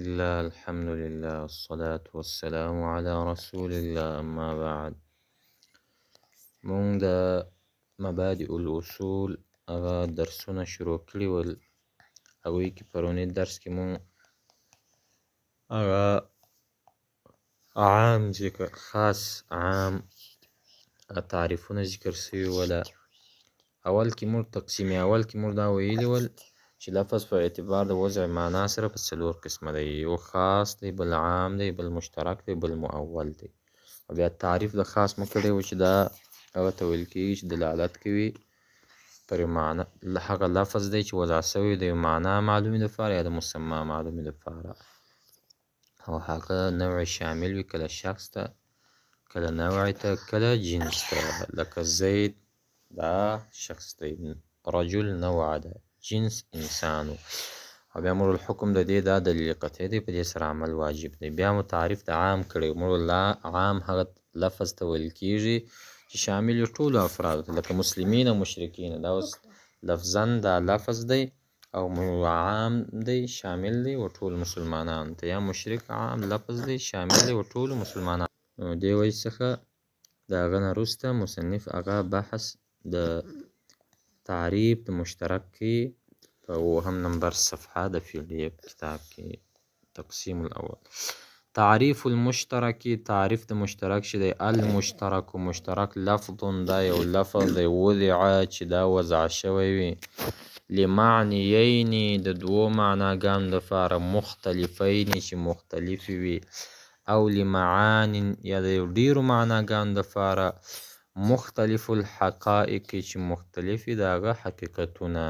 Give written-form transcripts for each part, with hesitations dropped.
الله الحمد لله والصلاة والسلام على رسول الله اما بعد. مونږ د مبادئ الاصول هغه درسونه شروع کړي ول. هغوی کې پروني درس کې مونږ هغه عام ذکر، خاص عام تعریفونه ذکر سوي وله. اول کې موږ تقسیم اول کې موږ دا ویلي ول چې لفظ په اعتبار د وضع معنا سره په څلور قسمه دی، یو خاص دی، بل عام دی، بل مشترک دی، بل مؤول دی. او بیا تعریف د خاص مو کړی و چې دا هغه ته ویل کېږي چې دلالت کوي پر معنا، هغه لفظ دی چې وضع سوی د یو معنا معلومې دپاره یا د مسما معلومې دپاره، او هغه نوع شامل وي کله شخص ته، کله نوع ته، کله جنس ته. لکه زید دا شخص دی، رجل نوع ده، جنس انسان. او بیا موږ الحکم د دې دا دلیل قطعي دی، په دې سره عمل واجب دی. بیا مو تعریف د عام کړی، موږ لا عام هغه لفظ ته ویل کېږي چې شامل وي ټولو افرادو ته، لکه مسلمین او مشرکین. دا اوس لفظاً دا لفظ دی او عام دی، شامل دی و ټولو مسلمانانو ته، یا مشرک عام لفظ دی، شامل دی و ټولو مسلمانانو. نو دې وجې څخه د هغه نه وروسته مصنف هغه بحث د تعریف د مشترک کې په اوهم نمبر صفحه د پی ډي اف کتاب کې، تقسیم الاول. تعریف المشترک، تعریف د مشترک چې دی، المشترک مشترک لفظ دا یو لفظ دی، وضع چې دا وضع شوی وي لمعنیین د دوو معناګانو دپاره، مختلفین چې مختلفې وي، او لمعان یا د یو ډېرو معناګانو دپاره، مختلف الحقائق چې مختلفې د هغه حقیقتونه.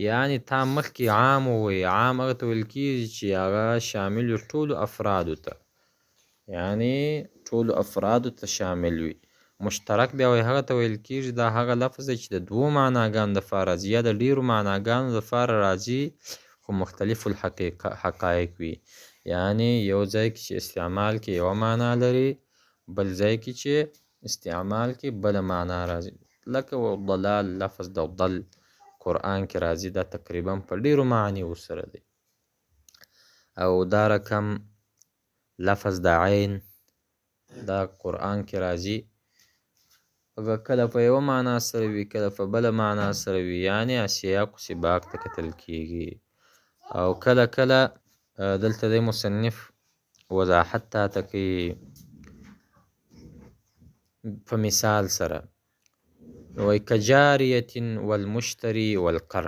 یعنی تا مخکې عام ووایي، عام هغه ته ویل کېږي چې هغه شامل وي ټولو افرادو ته، یعنی ټولو افرادو ته شامل وي. مشترک بیا وایي هغه ته ویل کېږي دا هغه لفظ دی چې د دوو معناګانو دپاره راځي یا د ډېرو معناګانو دپاره راځي، خو مختلف الحقیقه حقایق وي. یعنی یو ځای کې چې استعمال کې یوه معنا لري، بل ځای کې چې استعمال کې بله معنا راځي. لکه ضلال لفظ د ضل قرآن کې راځي، دا تقریبا په ډېرو معانیو سره دی. او دا رقم لفظ د عین دا قرآن کې راځي، هغه کله په یوه معنا سره وي، کله په بله معنا سره وي، یعنی سیاق و سباق ته کتل کېږي. او کله کله دلته دی مصنف وضاحت تاته کوي په مثال سره، وایي کجاریة والمشتري والقر.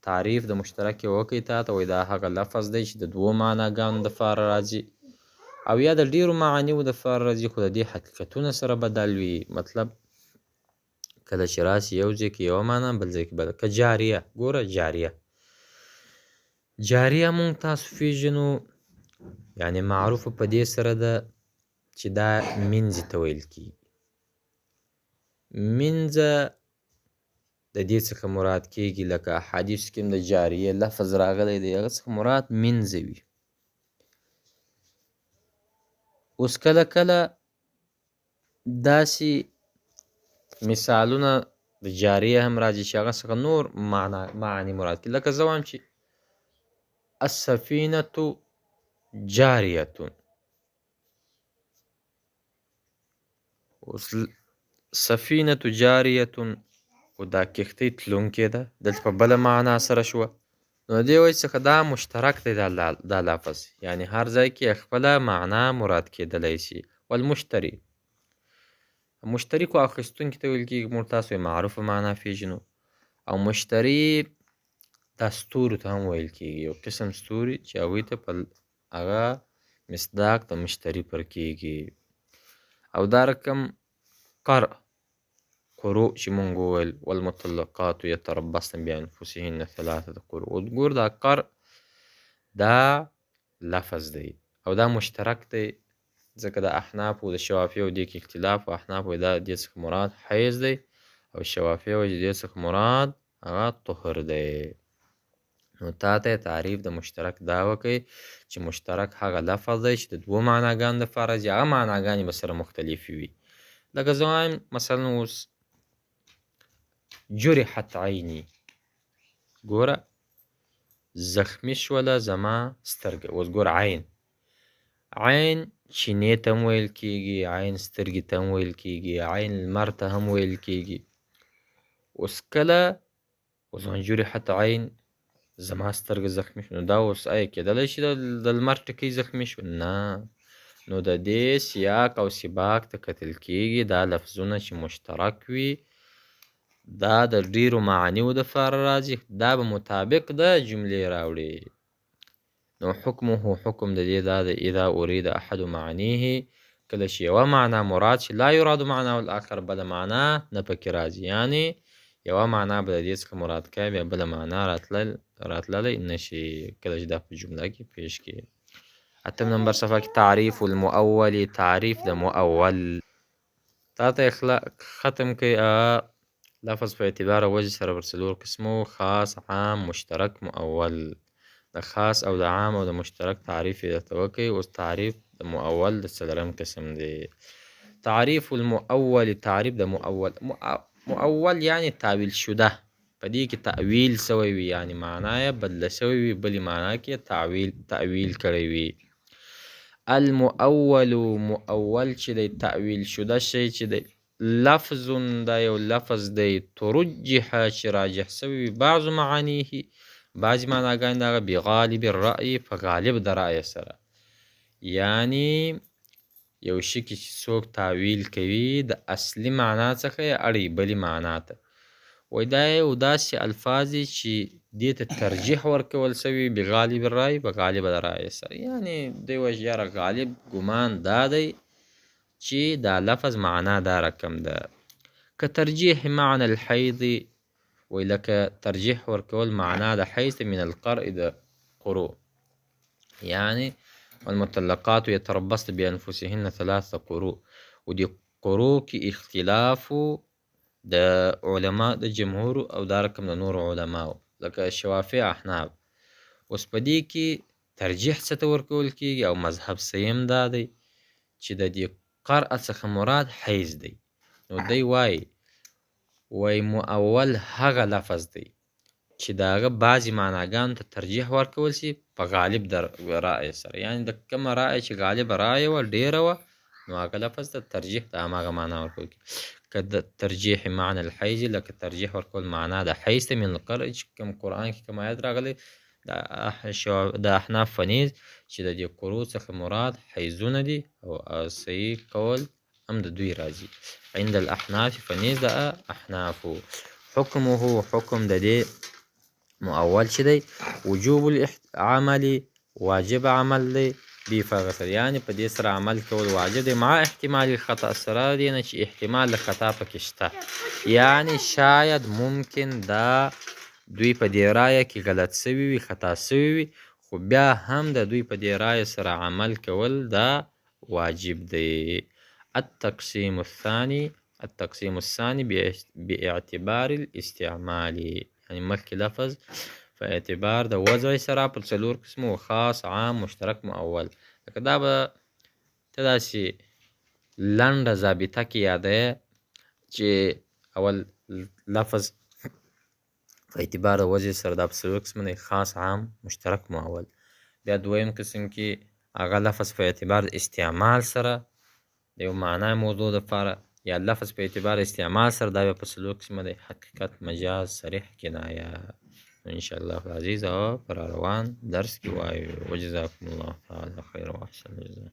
تعریف د مشترک یې وکړي تاته، وایي دا هغه لفظ دی چې د دوو معناګانو دپاره راځي او یا د ډېرو معانیو دپاره راځي، خو د دې حقیقتونه سره بدل وي. مطلب کله چې راسي یو ځای کې یوه معنا، بل ځای کې بله. که جاریه، ګوره جاریه، جاریه مونږ تاسو پېژنو، یعنې معروفه په دې سره ده چې دا مینځې ته ویل کېږي. مینځه د دې څخه مراد کېږي، لکه احادیثو کې هم د جاریې لفظ راغلی دی، هغه څخه مراد مینځه وي. اوس کله کله داسې مثالونه د جاریه هم راځي چې هغه څخه نور معاني مراد کېږي. لکه زه وایم چې السفینة جاریة. اوس سفینة جاریة او دا کښتۍ تلونکې ده، دلته په بله معنا سره شوه. نو دې وجې څخه دا مشترک دی دا لفظ، یعنې هر ځای کې خپله معنا مراد کېدلی شي. والمشتري، مشتري خو اخیستونکي ته ویل کېږي، موږ تاسو یې معروفه معنا پېژنو. او مشتري دا ستورو ته هم ویل کېږي، یو قسم ستوري چې هغوی ته په هغه مصداق د مشتري پر کېږي. او دا رقم قرء، قروء چې مونږ وویل والمطلقات یتربصن بانفسهن ثلاثة قروء. ګور دا قرء دا لفظ دی او دا مشترک دی، ځکه د احنافو د شوافیو دې کې اختلاف و. احناف وایي دا دې څخه مراد حیض دی، او شوافیو وایي دې څخه مراد هغه طهر دی. نو تا ته تعریف د مشترک دا وکړي چې مشترک هغه لفظ دی چې د دوو معناګانو دپاره راځي، هغه معناګانې به سره مختلفې وي. لکه زه وایم مثلا اوس جرحت عیني، ګوره زخمی شوله زما سترګه. اوس ګور عین، عین چینې ته هم ویل کېږي، عین سترګې ته هم ویل کېږي، عین لمر ته هم ویل کېږي. اوس کله اوس جرحت عین زما سترګه زخمی شوه، نو دا اوس آیا کېدلی شي د لمر ټکی زخمی شو؟ نه. نو د دې سیاق او سباق ته کتل کېږي. دا لفظونه چې مشترک وي دا د ډېرو معانیو دپاره راځي، دا به مطابق د جملې راوړي. نو حکمه حکم د دې دا دی اذا اريد احد معانيه، کله چې یوه معنا مراد شي لا یراد معنا الاخر، بله معنا نه پکې راځي. یعنې یوه معنا به د دې څخه مراد کوي، بیا بله معنا راتللی نه شي کله چې دا په جمله کې پیش کړي. اتم نمبر صفحه کې تعریف المؤول، تعریف د مؤول. تا ته ختم کړئ لفظ په اعتبار وجه سره پر څلور قسمو، خاص، عام، مشترک، مؤول. د خاص او د عام او د مشترک تعریف یې درته وکړي. اوس تعریف د مؤول د څلورم قسم دی. تعریف المؤول، تعریف د مؤول. مؤول یعنی تاویل شده، په دې کې تأویل سوی وي، یعنی معنا یې بدله سوی وي، بلې معنا کې تأویل کړی وي. المؤول، مؤول چې دی تأویل شده شی چې دی لفظ، دا یو لفظ دی ترجح چې راجح سوی وي بعض معانیه، بعضې معناګانې د هغه بغالب الرأی، په غالب د رأی سره. یعنی یو شي کې چې څوک تاویل کوي د اصلي معنا څخه یې اړوي بلې معنا ته. وایي دا یو داسې الفاظ دي چې دې ته ترجیح ورکول سوي بغالب الرأی، په غالب د رأی سره. یعنی دوی وایي چې یاره غالب ګمان دا دی چې دا لفظ معنا دا رقم ده. که ترجیح معنی الحیض، وایي لکه ترجیح ورکول معنا د حیض من القرء د قرو، یعنی والمطلقات يتربصن بأنفسهن ثلاثة قروء. ودې قرو کې اختلاف د علما د جمهور او دا رقم د نورو علماو لکه شوافع احناف. اوس په دې کې ترجیح څه ته ورکول کېږي او مذهب سیم دا دی چې د دې قرء څخه مراد حیض دی. نو دی وایي وایي مؤول هغه لفظ دی چې د هغه بعضې معناګانو ته ترجیح ورکول شي په غالب د رأی سره. یعنې د کومه رأی چې غالبه رأی وه ډېره وه، نو هغه لفظ ته ترجیح د هماغه معنا ورکول کېږي. که د ترجیح معنی الحیض، لکه ترجیح ورکول معنا د حیض ته من القرء، چې کوم قرآن کې کوم آیت راغلی د احناف په نیز چې د دې قرو څخه مراد حیضونه دي، او صحیح قول هم د دوی راځي عند الاحناف په نیز د احنافو. حکمه، حکم د دې مؤول چې دی وجوب العمل، واجب عمل دی بې فغسل، یعنې په دې سره عمل کول واجب دی مع احتمال الخطأ، سره دې نه چې احتمال د خطا پکې شته. یعنې شاید ممکن دا دوی په دې رایه کې غلط سوي وي، خطا سوي وي، خو بیا هم د دوی په دې رایه سره عمل کول دا واجب دی. التقسیم الثاني، التقسیم الثاني باعتبار الاستعمال، یعنې مخکې لفظ په اعتبار د وضع سره پر څلور قسمو، خاص، عام، مشترک، مؤول. لکه دا به ته داسې لنډه ضابطه کې یادوې چې اول لفظ په اعتبار د وضع سره دا په څلور قسمه دی، خاص، عام، مشترک، مؤول. بیا دویم قسم کې هغه لفظ په اعتبار د استعمال سره د یو معنا موضوع دپاره، یا لفظ په اعتبار استعمال سره دا بیا په څلور قسمه دی، حقیقت، مجاز، صریح، کنایه. إن شاء الله العزيز او پر روان درس کې وایو. وجزاکم الله تعالی خیر و احسن الجزاء.